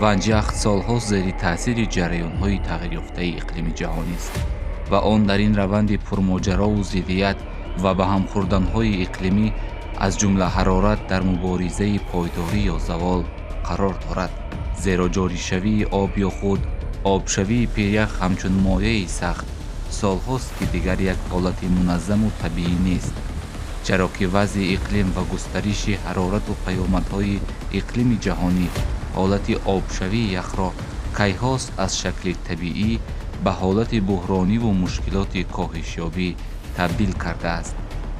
Ванҷях солҳо зери таъсири ҷараёнҳои тағйирёфтаи иқлими ҷаҳонист ва он дар ин раванди пурмоҷарову зиддият ва ба ҳам хӯрданҳои иқлимӣ, аз ҷумла ҳарорат, дар муборизаи пойдорӣ ё завол қарор дорад, зеро ҷоришавии об ё худ обшавии пирях ҳамчун мояи сахт солҳост, ки дигар як ҳолати муназзаму табиӣ нест, чаро ки вазъи иқлим ва густариши ҳарорату паёмадҳои иқлими ҷаҳонӣ ҳолати обшавии яхро кайҳост аз шакли табиӣ ба ҳолати буҳрониву мушкилоти коҳишёбӣ табдил кардааст,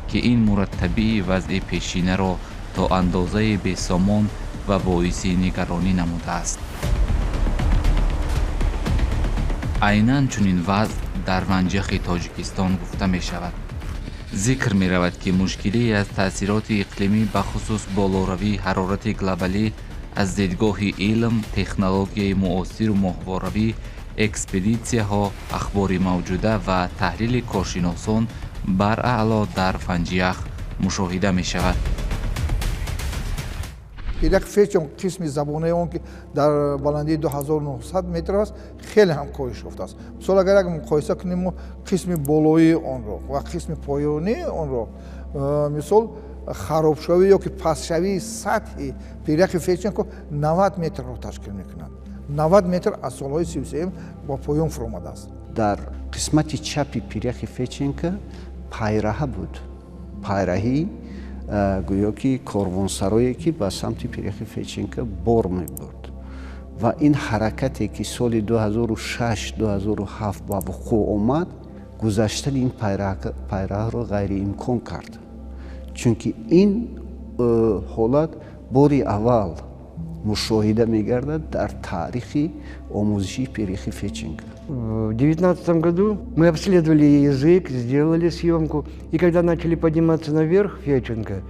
ки ин мураттабии вазъи пешинаро то андозаи бесомон ва боиси нигаронӣ намудааст. Айнан чунин вазъ дар Ванҷяхи Тоҷикистон гуфта мешавад. Зикр меравад, ки мушкилие аз таъсироти иқлимӣ, бахусус болоравии ҳарорати глобалӣ, аз дидгоҳи илм, технологияи муосиру моҳворавӣ, экспедитсияҳо, ахбори мавҷуда ва таҳлили коршиносон бараъло дар Ванҷях мушоҳида мешавад. Пиряхи Федченко, қисми забонаи он, ки дар баландии 2900 метр аст, хеле ҳам коҳиш ёфтааст. Мисол, агар як муқоиса кунем мо қисми болоии онро ва қисми поёнии онро, мисол, харобшавӣ ё ки пастшавии сатҳи пиряхи Федченко 90 метрро ташкил мекунад. 90 метр аз солҳои 33 ба поён фуромадааст. Дар қисмати чапи пиряхи Федченко пайраҳа буд, пайраҳӣ гӯё ки корвонсарое, ки ба самти пиряхи Федченко бор мебурд, ва ин ҳаракате, ки соли 2006-2007 ба вуқӯъ омад, гузаштани ин пайраҳаро ғайриимкон кард, чунки ин ҳолат бори аввал мушоҳида мегардад дар таърихи омӯзиши пиряхи Федченко. В 19 году мы обследовали язык, сделали съемку, и когда начали подниматься наверх Федченко,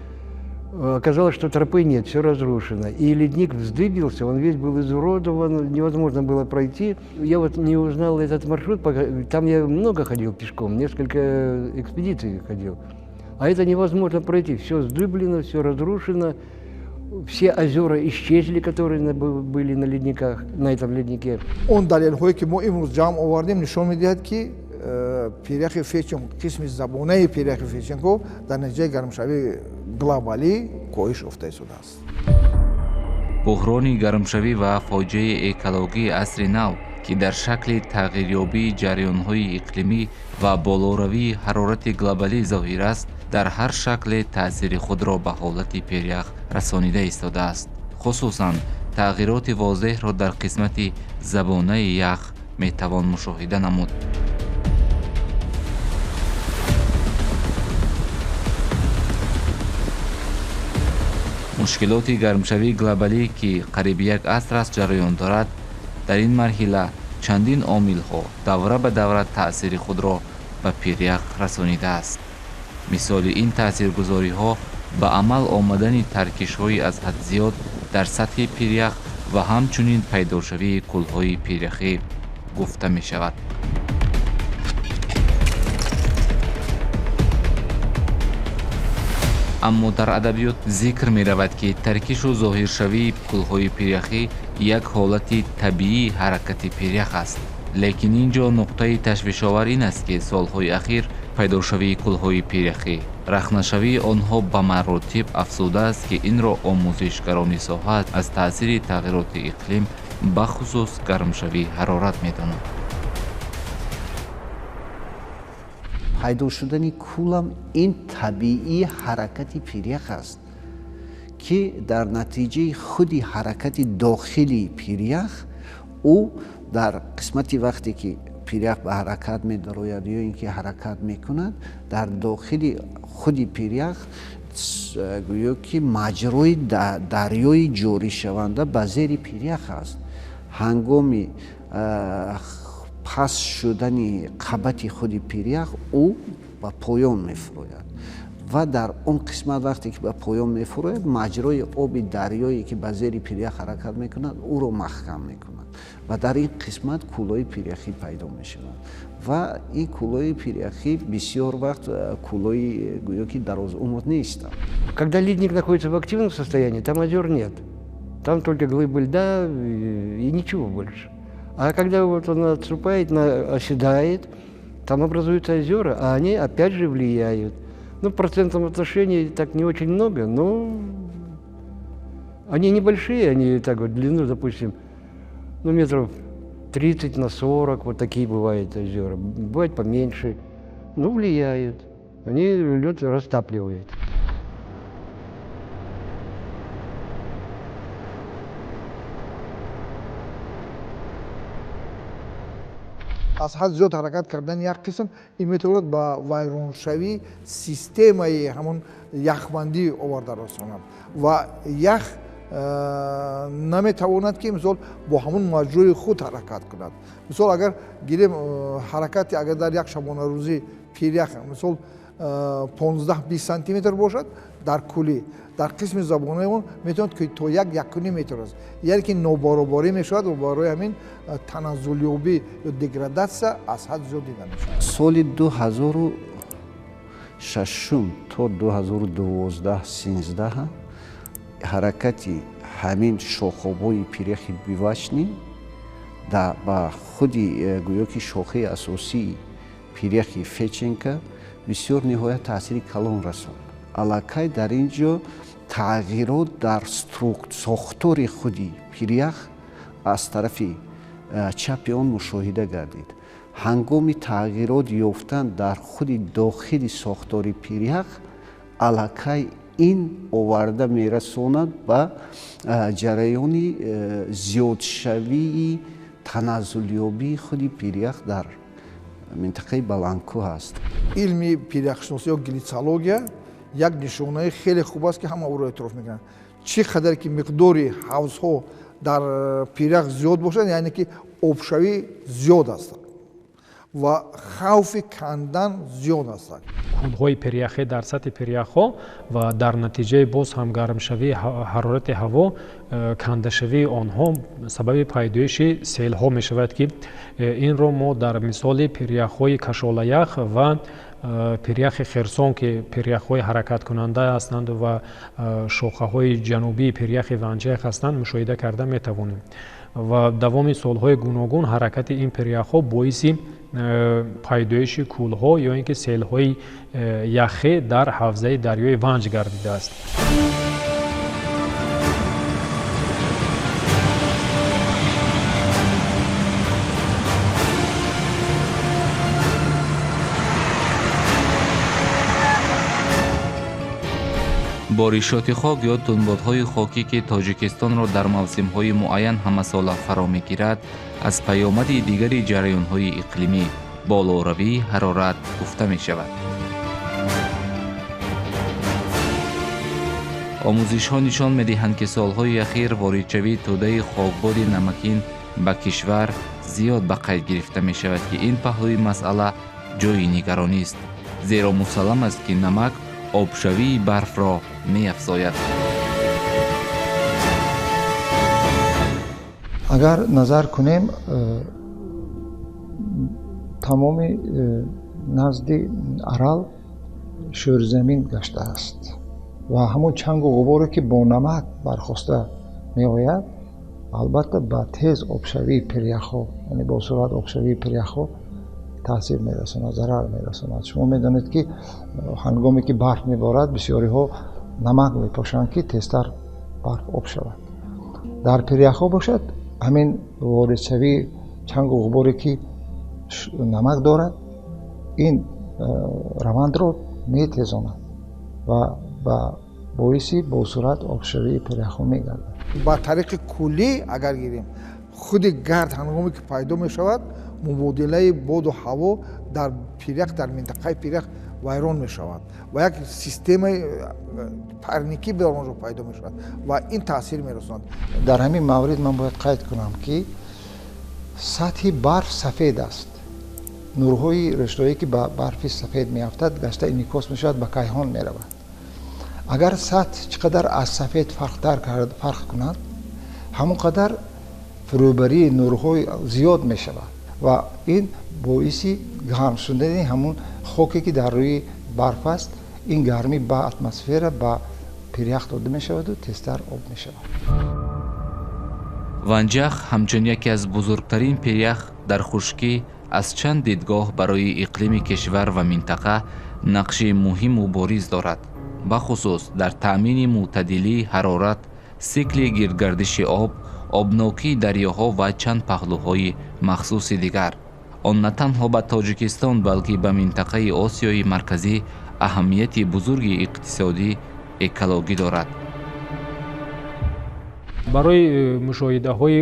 оказалось, что тропы нет, все разрушено. И ледник вздыбился, он весь был изуродован, невозможно было пройти. Я вот не узнал этот маршрут, там я много ходил пешком, несколько экспедиций ходил. А это невозможно пройти, все вздыблено, все разрушено. Все озера исчезли, которые были на ледниках, на этом леднике. Он далелҳое, ки мо имрӯз ҷамъ овардем, нишон медиҳад, ки пиряхи Федченко, қисми забонаи пиряхи Федченко дар натиҷаи гармшавии глобалӣ коҳиш ёфта истодааст. Буҳрони гармшавӣ ва фоҷиаи экологии асри нав, ки дар шакли тағйирёбии ҷараёнҳои иқлимӣ ва болоравии ҳарорати глобалӣ зоҳир аст, дар ҳар шакле таъсири худро ба ҳолати пирях расонида истодааст. Хусусан тағйироти возеҳро дар қисмати забонаи ях метавон мушоҳида намуд. Мушкилоти гармшавии глобалӣ, ки қариби як аср аст ҷараён дорад, дар ин марҳила чандин омилҳо давра ба давра таъсири худро ба пирях расонидааст. Мисоли ин таъсиргузориҳо ба амал омадани таркишҳои аз ҳад зиёд дар сатҳи пирях ва ҳамчунин пайдошавии кӯлҳои пиряхӣ гуфта мешавад. Аммо дар адабиёт зикр меравад, ки таркишу зоҳиршавии кӯлҳои пиряхӣ як ҳолати табиии ҳаракати пирях аст. Лекин ин ҷо нуқтаи ташвишовар ин аст, ки солҳои ахир пайдошавии кӯлҳои пиряхӣ, рахнашавии онҳо ба маротиб афзудааст, ки инро омӯзишгарони соҳа аз таъсири тағйироти иқлим, бахусус гармшавии ҳарорат медонанд. Пайдо шудани кӯлам ин табиии ҳаракати пирях аст, ки дар натиҷаи худи ҳаракати дохили пирях ӯ дар қисмати вақте ки пирях ба ҳаракат медарояд ё ин ки ҳаракат мекунад, дар дохили худи пирях гӯё ки маҷрои дарёи ҷоришаванда ба зери пирях аст. Ҳангоми паст шудани қабати худи пирях ӯ ба поён мефурояд ва дар он қисмат вақте ки ба поён мефурояд, маҷрои оби дарёе, ки ба зери пирях ҳаракат мекунад, ӯро маҳкам мекунад ва дар ин қисмат кӯлҳои пиряхӣ пайдо мешаванд. Ва ин кӯлҳои пиряхӣ бисёр вақт кӯлҳои гӯё ки дарозумр нестанд. Когда ледник находится в активном состоянии, там озер нет. Там только глыбы льда и ничего больше. А когда вот он отступает, оседает, там образуются озера, а они опять же влияют. Ну, в процентном отношении так не очень много, но они небольшие, они так вот длину, допустим, ну, метров 30 на 40, вот такие бывают озера. Бывает поменьше, но влияют. Они лед растапливают. Аз ҳад зиёд ҳаракат кардани як қисм ин метавонад ба вайроншавии системаи ҳамон яхбандӣ оварда расонад ва ях наметавонад ки мисол бо ҳамон маҷрои худ ҳаракат кунад. Мисол агар гирем ҳаракати агар дар як шабонарӯзӣ пирях мисол 15-20 сантиметр бошад, дар кулӣ дар қисми забонаи он метавонад ки то 1-1.5 метр аст, яъне ки нобаробарӣ мешавад ва барои ҳамин таназзулёбӣ ё деградатсия аз ҳад зиёд дида мешавад. Соли 2006 то 2012-13 ҳаракати ҳамин шохобҳои пиряхи бивачнӣ ба худи гӯё ки шохаи асосии пиряхи Федченко бисёр ниҳоят таъсири калон расонд. Аллакай дар ин ҷо тағйирот дар сохтори худи пирях аз тарафи чапи он мушоҳида гардид. Ҳангоми тағйирот ёфтан дар худи дохили сохтори пирях аллакай ин оварда мерасонад ба ҷараёни зиёдшавии таназзулёбии худи пирях дар минтақаи баландкӯҳ аст. Илми пиряхшиносӣ ё глитсология як нишонаи хеле хуб аст, ки ҳама ӯро эътироф мекунанд. Чӣ қадар ки миқдори ҳавзҳо дар пирях зиёд бошад, яъне ки обшавӣ зиёд аст ва хавфи кандан зиёд аст. Кӯлҳои пиряхӣ дар сатҳи пиряхҳо ва дар натиҷаи боз ҳам гармшавии ҳарорати ҳаво кандашавии онҳо сабаби пайдоиши селҳо мешавад, ки инро мо дар мисоли пиряхҳои Кашолаях ва пиряхи Херсон, ки пиряхҳои ҳаракаткунанда ҳастанд ва шохаҳои ҷанубии пиряхи Ванҷаях ҳастанд, мушоҳида карда метавонем. Ва давоми солҳои гуногун ҳаракати ин пиряхҳо боиси пайдоиши кӯлҳо ё ин ки селҳои яхе дар ҳавзаи дарёи Ванҷ гардидааст. Боришоти хок ё тунбодҳои хокӣ, ки Тоҷикистонро дар мавсимҳои муайян ҳамасола фаро мегирад, аз паёмади дигари ҷараёнҳои иқлимӣ болоравии ҳарорат гуфта мешавад. Омӯзишҳо нишон медиҳанд, ки солҳои ахир воридшавии тӯдаи хокбоди намакин ба кишвар зиёд ба қайд гирифта мешавад, ки ин паҳлӯи масъала ҷойи нигаронист, зеро мусаллам аст, ки намак обшавии барфро меафзояд. Агар назар кунем, тамоми назди Арал шӯрзамин гаштааст ва ҳамон чангу ғуборе, ки бо намак бархоста меояд, албатта ба тез обшавии пиряхҳо, яъне бо суръат обшавии пиряхҳо таъсир мерасонад, зарар мерасонад. Шумо медонед, ки ҳангоме ки барф меборад, бисёриҳо намак мепошанд, ки тезтар барф об шавад. Дар пиряхҳо бошад, ҳамин воридшавии чангу ғуборе, ки намак дорад, ин равандро метезонад ва ба боиси босуръат обшавии пиряхҳо мегардад. Ба тариқи куллӣ агар гирем, худи гард ҳангоме ки пайдо мешавад, мубодилаи боду ҳаво дар пирях, дар минтақаи пирях вайрон мешавад ва як системаи парникӣ дар он ҷо пайдо мешавад ва ин таъсир мерасонад. Дар ҳамин маврид ман бояд қайд кунам, ки сатҳи барф сафед аст. Нурҳои рӯшноӣ, ки ба барфи сафед меафтад, гашта инъикос мешавад, ба кайҳон меравад. Агар сатҳ чӣ қадар аз сафед фарқ кунад, ҳамон қадар фурӯбарии нурҳои зиёд мешавад ва ин боиси гарм шудани ҳамон хоке, ки дар рӯи барф аст, ин гармӣ ба атмосфера, ба пирях дода мешаваду тезтар об мешавад. Ванҷях ҳамчун яке аз бузургтарин пирях дар хушкӣ аз чанд дидгоҳ барои иқлими кишвар ва минтақа нақши муҳиму бориз дорад, бахусус дар таъмини мӯътадилии ҳарорат, сикли гирдгардиши об, обнокии дарёҳо ва чанд паҳлӯҳои махсуси дигар. Он на танҳо ба Тоҷикистон, балки ба минтақаи Осиёи Марказӣ аҳамияти бузурги иқтисодӣ, экологӣ дорад. Барои мушоҳидаҳои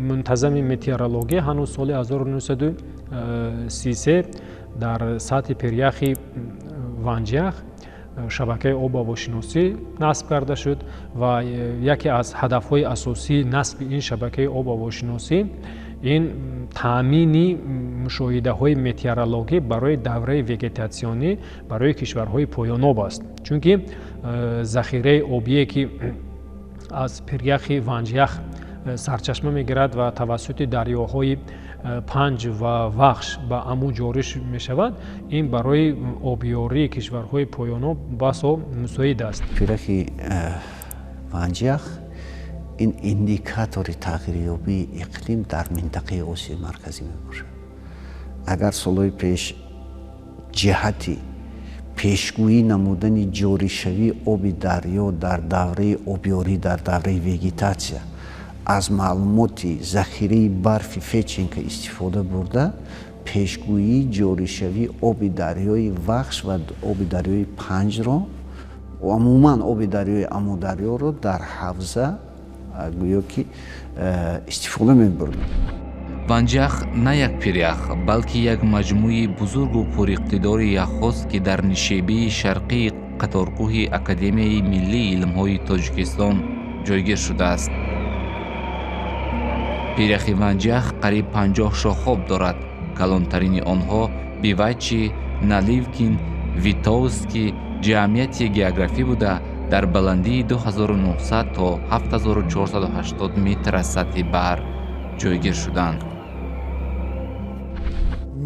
мунтазами метеорологӣ ҳанӯз соли 1933 дар сатҳи пиряхи Ванҷях шабакаи обҳавошиносӣ насб карда шуд ва яке аз ҳадафҳои асосии насби ин шабакаи обҳавошиносӣ ин таъмини мушоҳидаҳои метеорологӣ барои давраи вегетатсионӣ барои кишварҳои поёноб аст, чунки захираи обие, ки аз пиряхи Ванҷях сарчашма мегирад ва тавассути дарёҳои Панҷ ва Вахш ба Аму ҷорӣ мешавад, ин барои обёрии кишварҳои поёноб басо мусоид аст. Пиряхи Ванҷях ин индикатори тағйирёбии иқлим дар минтақаи Осиёи Марказӣ мебошад. Агар солҳои пеш ҷиҳати пешгӯӣ намудани ҷоришавии оби дарё дар давраи обёрӣ, дар давраи вегетатсия аз маълумоти захираи барфи Федченко истифода бурда, пешгӯии ҷоришавии оби дарёи Вахш ва оби дарёи Панҷро, умуман оби дарёи Амударёро дар ҳавза гӯё ки истифода мебурдем. Ванҷях на як пирях, балки як маҷмӯи бузургу пуриқтидори яхҳост, ки дар нишебии шарқии қаторкӯҳи Академияи миллии илмҳои Тоҷикистон ҷойгир шудааст. Пиряхи Ванҷях қариб 50 шохоб дорад. Калонтарини онҳо Бивачи, Наливкин, Витовский ҷамъияти географӣ буда, дар баландии 2900 то 7480 метр аз сатҳи баҳр ҷойгир шуданд.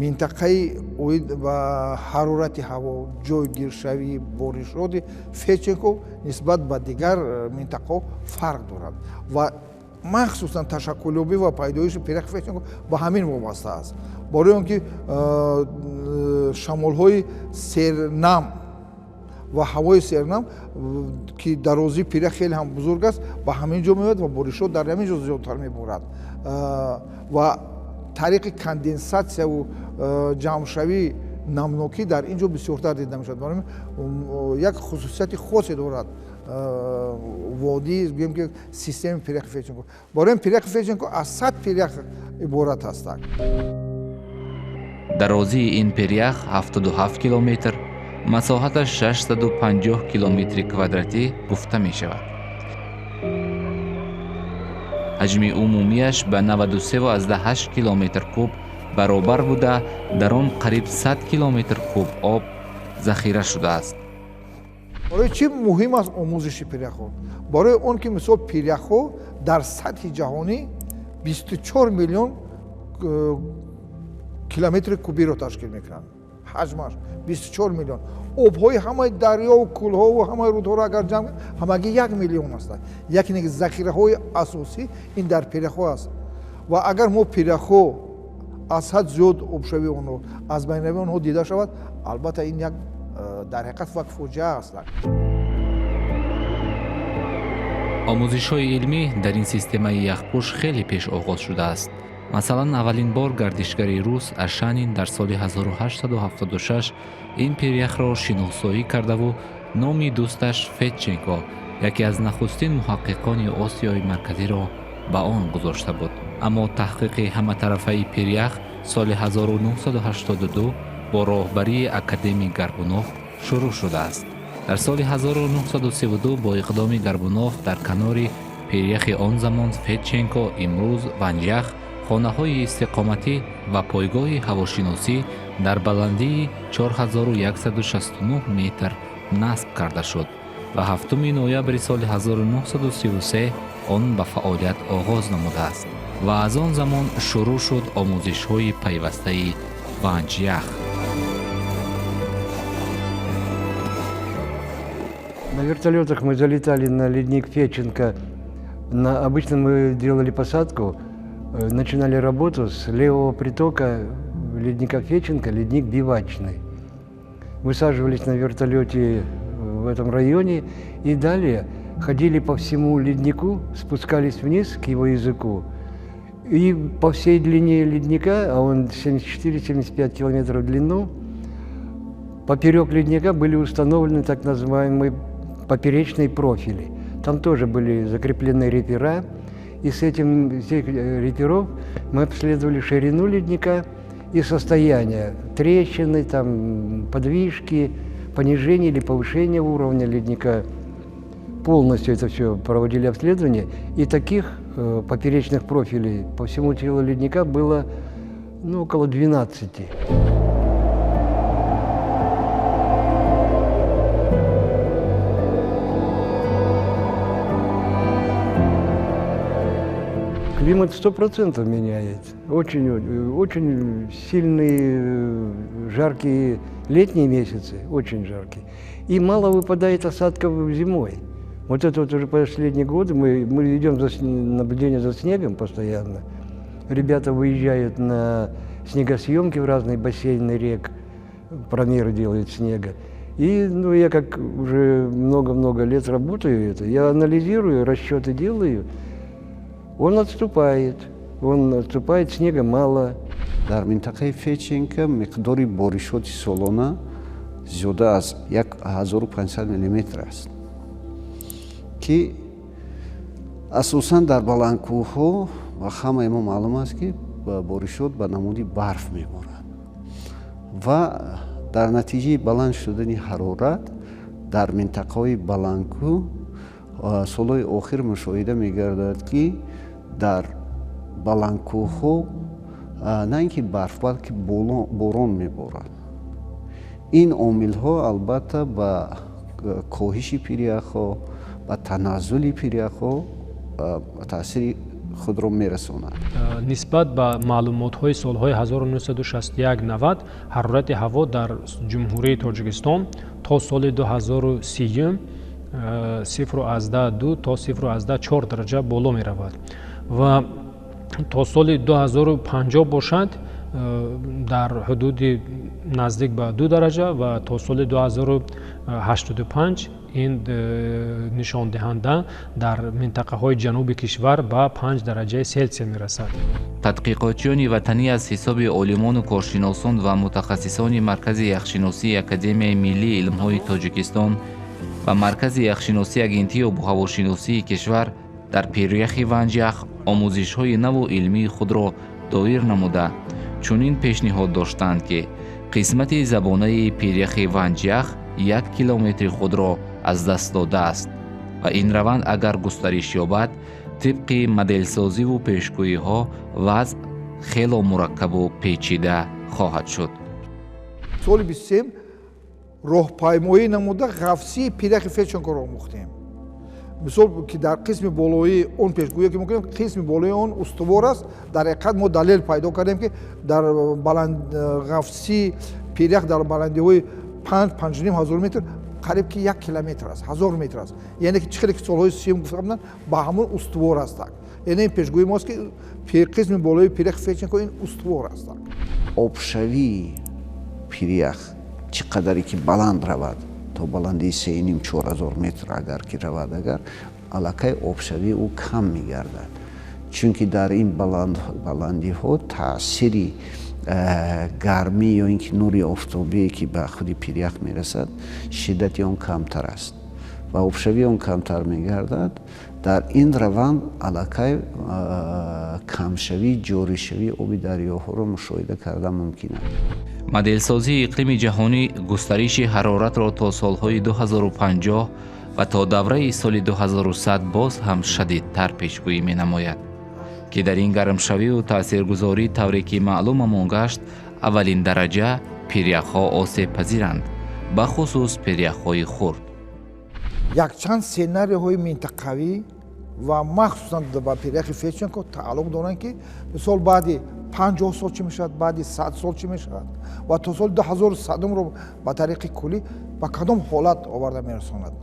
Минтақаи оид ба ҳарорати ҳаво, ҷойгиршавии боришоти Федченко нисбат ба дигар минтақаҳо фарқ дорад ва махсусан ташаккулёбӣ ва пайдоиши пиряхи Федченко ба ҳамин вобаста аст. Барои он ки шамолҳои сернам ва ҳавои сернам, ки дарозии пирях хеле ҳам бузург аст, ба ҳамин ҷо меояд ва боришот дар ҳамин ҷо зиёдтар меборад ва тариқи конденсатсияву ҷамъшавии намнокӣ дар ин ҷо бисёртар дида мешавад. Барои як хусусияти хосе дорад водӣ, гӯем ки системаи пиряхи Федченко. Барои пиряхи Федченко аз 100 пирях иборат ҳастанд. Дарозии ин пирях 77 километр, масоҳаташ 650 километри квадратӣ гуфта мешавад. Ҳаҷми умумиаш ба 93,8 километр куб баробар буда, дар он қариб 100 километр куб об захира шудааст. Барои чӣ муҳим аст омӯзиши пиряхҳо? Барои он ки мисол пиряхҳо дар сатҳи ҷаҳонӣ 24 миллион километри кубиро ташкил мекунанд. Ҳаҷмаш 24 миллион. Обҳои ҳамаи дарёву кӯлҳову ҳамаи рудҳоро агар ҷамъ кунем, ҳамагӣ 1 миллион ҳастанд. Яке захираҳои асосӣ ин дар пиряхҳо аст. Ва агар мо пиряхҳо аз ҳад зиёд обшавии онҳо, аз байнравии онҳо дида шавад, албатта ин як дар ҳақиқат як фоҷиа аст. Омӯзишҳои илмӣ дар ин системаи яхпӯш хеле пеш оғоз шудааст. Масалан, аввалин бор гардишгари рус Ашанин дар соли 1876 ин пиряхро шиносоӣ кардаву номи дӯсташ Федченко, яке аз нахустин муҳаққиқони Осиёи Марказиро ба он гузошта буд. Аммо таҳқиқи ҳаматарафаи пирях соли 1982 бо роҳбарии академик Горбунов шурӯъ шудааст. Дар соли 1932 бо иқдоми Горбунов дар канори пиряхи он замон Федченко, имрӯз Ванҷях, хонаҳои истиқоматӣ ва пойгоҳи ҳавошиносӣ дар баландии 4169 метр насб карда шуд ва 7 ноябри соли 1933 он ба фаъолият оғоз намудааст ва аз он замон шурӯъ шуд омӯзишҳои пайвастаи Ванҷях. На вертолетах мы залетали на ледник Федченко Обычно мы делали посадку, начинали работу с левого притока ледника Федченко, ледник Бивачный. Высаживались на вертолете в этом районе и далее ходили по всему леднику, спускались вниз к его языку. И по всей длине ледника, а он 74-75 километров в длину, поперек ледника были установлены так называемые поперечные профили. Там тоже были закреплены репера, и с этих реперов мы обследовали ширину ледника и состояние трещины, там, подвижки, понижение или повышение уровня ледника. Полностью это все проводили обследование, и таких поперечных профилей по всему телу ледника было, ну, около 12. Климат 100% меняет. Очень, очень сильные, жаркие летние месяцы, очень жаркие. И мало выпадает осадков зимой. Вот это вот уже последние годы мы ведем наблюдение за снегом постоянно. Ребята выезжают на снегосъемки в разные бассейны рек, промеры делают снега. И, ну, я как уже много-много лет работаю, это, я анализирую, расчеты делаю. Он отступает, снега мало. Дар минтақаи Федченко миқдори боришоти солона зиёда аз 1500 миллиметр аст, ки асосан дар баландкӯҳҳо ва ҳамаи мо маълум аст, ки боришот ба намуди барф меборад ва дар натиҷаи баланд шудани ҳарорат дар минтақаҳои баландкӯҳ солҳои охир мушоҳида мегардад, ки дар баландкӯҳҳо на ин ки барф, балки борон меборад. Ин омилҳо албатта ба коҳиши пиряхҳо, ба таназзули пиряхҳо таъсири худро мерасонад. Нисбат ба маълумотҳои солҳои 1961-90 ҳарорати ҳаво дар Ҷумҳурии Тоҷикистон то соли 2030 0,2 то 0,4 дараҷа боло меравад ва то соли 2050 бошад дар ҳудуди наздик ба 2 дараҷа ва то соли 2085 ин нишондиҳанда дар минтақаҳои ҷануби кишвар ба 5 дараҷаи Селсия мерасад. Тадқиқотчиёни ватанӣ аз ҳисоби олимону коршиносон ва мутахассисони Маркази яхшиносии Академияи миллии илмҳои Тоҷикистон ва Маркази яхшиносии Агентии обуҳавошиносии кишвар дар пиряхи Ванҷях омӯзишҳои наву илмии худро доир намуда, чунин пешниҳод доштанд, ки қисмати забонаи пиряхи Ванҷях 1 километри худро аз даст додааст ва ин раванд агар густариш ёбад, тибқи моделсозиву пешгӯиҳо вазъ хело мураккабу печида хоҳад шуд. Соли 27 роҳпаймоӣ намуда ғафсии пиряхи Федченкоро омӯхтем. Мисол ки дар қисми болоии он пешгӯие ки мекунем, қисми болои он устувор аст. Дар ҳақиқат мо далел пайдо кардем, ки дар ғафсии пирях дар баландиҳои 5-5,5 ҳазор метр қариб ки 1 километр аст, 1000 метр аст. Яъне ки чӣ хеле ки солҳои 30 гуфта буданд, ба ҳамон устувор аст. Яъне пешгӯии мост, ки қисми болои пиряхи Федченко ин устувор аст. Обшавии пирях чӣ қадаре ки баланд равад, то баландии 3,5-4 ҳазор метр агар ки равад, агар аллакай обшавии ӯ кам мегардад, чунки дар ин баландиҳо таъсири гармӣ ё ин ки нури офтобие ки ба худи пирях мерасад, шиддати он камтар аст ва обшавии он камтар мегардад. Дар ин раванд аллакай камшавии ҷоришавии оби дарёҳоро мушоҳида кардан мумкин аст. Моделсозии иқлими ҷаҳонӣ густариши ҳароратро то солҳои 2050 ва то давраи соли 2100 боз ҳам шадидтар пешгӯӣ менамояд, ки дар ин гармшавию таъсиргузорӣ тавре ки маълумамон гашт, аввалин дараҷа пиряхҳо осебпазиранд, бахусус пиряхҳои хурд. Якчанд сценарийҳои минтақавӣ ва махсусан ба пиряхи Федченко тааллуқ доранд, ки мисол баъди 50 сол чӣ мешавад, баъди 100 сол чӣ мешавад ва то соли 2100-ро ба тариқи куллӣ ба кадом ҳолат оварда мерасонад.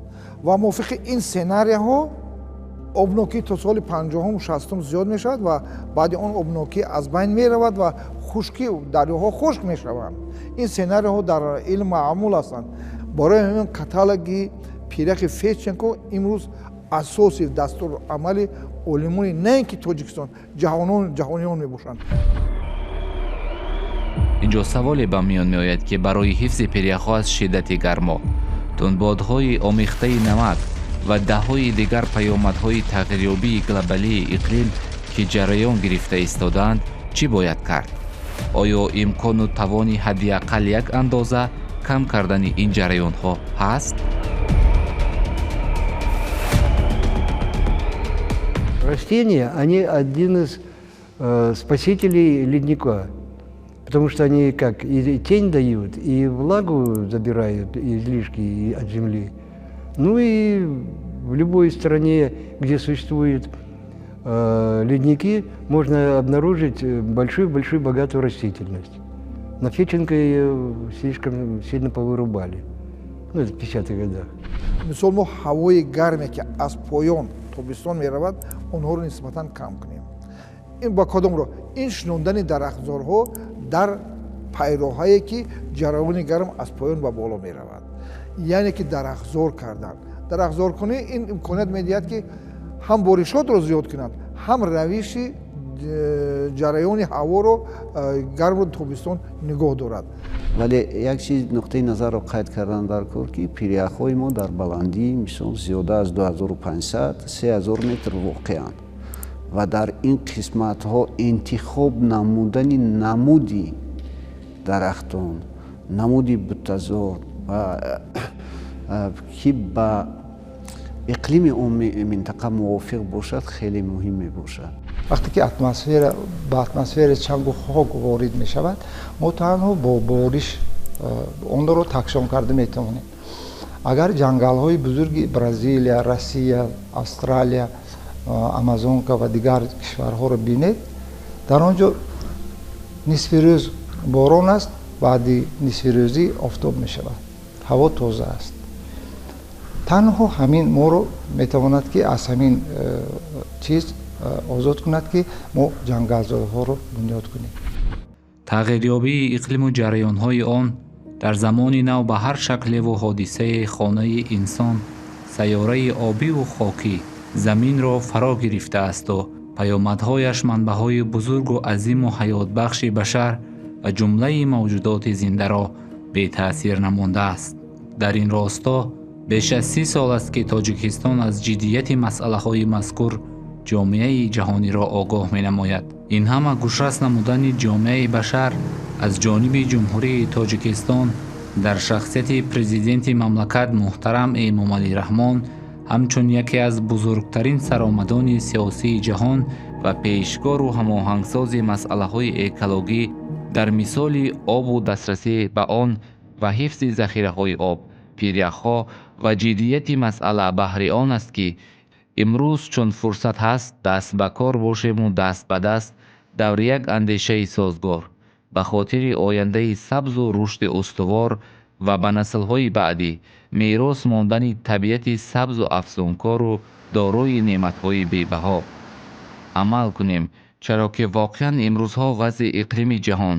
Ва мувофиқи ин сценарийҳо Обнокӣ то соли 50-ум, 60-ум зиёд мешавад ва баъди он обнокӣ аз байн меравад ва хушкӣ, дарёҳо хушк мешаванд. Ин сценарийҳо дар илм маъмул ҳастанд. Барои ҳамин каталоги пиряхи Федченко имрӯз асоси дастурамали олимони на ин ки Тоҷикистон, ҷаҳониён мебошанд. Инҷо саволе ба миён меояд, ки барои ҳифзи пиряхҳо аз шиддати гармо, тундбодҳои омехтаи намак ва даҳҳои дигар паёмадҳои тағйирёбии глобалии иқлим, ки ҷараён гирифта истодаанд, чӣ бояд кард? Оё имкону тавони ҳадди ақал як андоза кам кардани ин ҷараёнҳо ҳаст? Растения, они один из спасителей ледника, потому что они как и тень дают, и влагу забирают, и излишки от земли. Ну и в любой стране, где существуют ледники, можно обнаружить большую-большую богатую растительность. На Федченко ее слишком сильно повырубали. Ну, это в 50-х годах. Мисол, мо ҳавои гарме, ки аз поён тобистон меравад, онҳоро нисбатан кам кунем. Ин ба кадом роҳ? Ин шинондани дарахтзорҳо дар пайроҳае, ки ҷараёни гарм аз поён ба боло меравад, яъне ки дарахтзор кардан. Дарахтзоркунӣ ин имконият медиҳад, ки ҳам боришотро зиёд кунад, ҳам равиши ҷараёни ҳаворо гармро тобистон нигоҳ дорад. Вале як чиз нуқтаи назарро қайд кардан дар кор, ки пиряхҳои мо дар баландии, мисол, зиёда аз 2500, 3000 метр воқеанд ва дар ин қисматҳо интихоб намудани намуди дарахтон, намуди буттазор ва ки ба иқлими он минтақа мувофиқ бошад, хеле муҳим мебошад. Вақте ки атмосфера ба атмосфера чангу хок ворид мешавад, мо танҳо бо бориш онро такшон карда метавонем. Агар ҷангалҳои бузурги Бразилия, Россия, Австралия, Амазонка ва дигар кишварҳоро бинед, дар он ҷо нисфи рӯз борон аст, баъди нисфи рӯзӣ офтоб мешавад, ҳаво тоза аст. Танҳо ҳамин моро метавонад, ки аз ҳамин чиз озод кунад, ки мо ҷангалзорҳоро бунёд кунем. Тағйирёбии иқлиму ҷараёнҳои он дар замони нав ба ҳар шаклеву ҳодисаи хонаи инсон, сайёраи обиву хокӣ, заминро фаро гирифтаасту паёмадҳояш манбаъҳои бузургу азиму ҳаётбахши башар ва ҷумлаи мавҷудоти зиндаро бетаъсир намондааст. Дар ин росто беш аз 30 сол аст, ки Тоҷикистон аз ҷиддияти масъалаҳои мазкур ҷомеаи ҷаҳониро огоҳ менамояд. Ин ҳама гӯшрас намудани ҷомеаи башар аз ҷониби Ҷумҳурии Тоҷикистон дар шахсияти президенти мамлакат муҳтарам Эмомалӣ Раҳмон, ҳамчун яке аз бузургтарин саромадони сиёсии ҷаҳон ва пешгору ҳамоҳангсози масъалаҳои экологӣ дар мисоли обу дастрасӣ ба он ва ҳифзи захираҳои об, пиряхҳо ва ҷиддияти масъала баҳри он аст, ки имрӯз чун фурсат ҳаст, даст ба кор бошему даст ба даст даври як андешаи созгор ба хотири ояндаи сабзу рушди устувор ва ба наслҳои баъдӣ мерос мондани табиати сабзу афзункору дорои неъматҳои бебаҳо амал кунем, чаро ки воқеан имрӯзҳо вазъи иқлими ҷаҳон,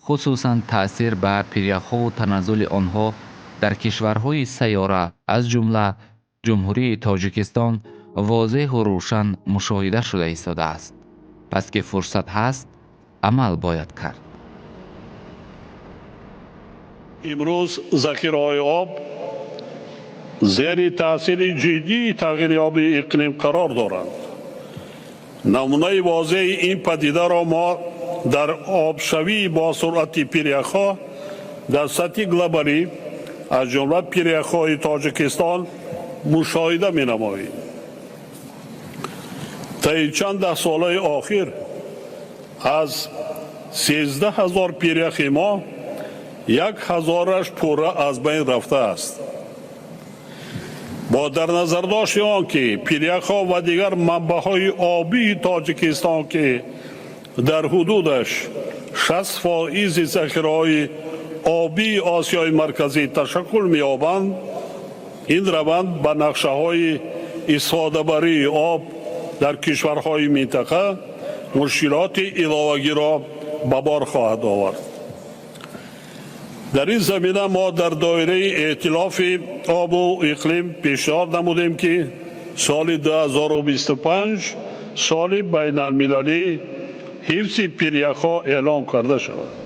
хусусан таъсир ба пиряхҳову таназзули онҳо дар кишварҳои сайёра, аз ҷумла Ҷумҳурии Тоҷикистон, возеҳу рӯшан мушоҳида шуда истодааст. Пас ки фурсат ҳаст, амал бояд кард. Имрӯз захираҳои об зери таъсири ҷиддии тағйирёбии иқлим қарор доранд. Намунаи возеҳи ин падидаро мо дар обшавии бо суръати пиряхҳо дар сатҳи глобалӣ, аз ҷумла пиряхҳои Тоҷикистон, мушоҳида менамоем. Таи чанд даҳсолаи охир аз 13 000 пиряхи мо 1000-аш пурра аз байн рафтааст. Бо дар назардошти он ки пиряхҳо ва дигар манбаъҳои обии Тоҷикистон, ки дар ҳудудаш 60 фоизи захираҳои обии Осиёи Марказӣ ташаккул меёбанд, ин раванд ба нақшаҳои Истифодабарии об дар кишварҳои минтақа мушкилоти иловагиро ба бор хоҳад овард. Дар ин замина мо дар доираи эътилофи обу иқлим пешниҳод намудем, ки соли 2025 соли байналмилалии ҳифзи пиряхҳо эълон карда шавад.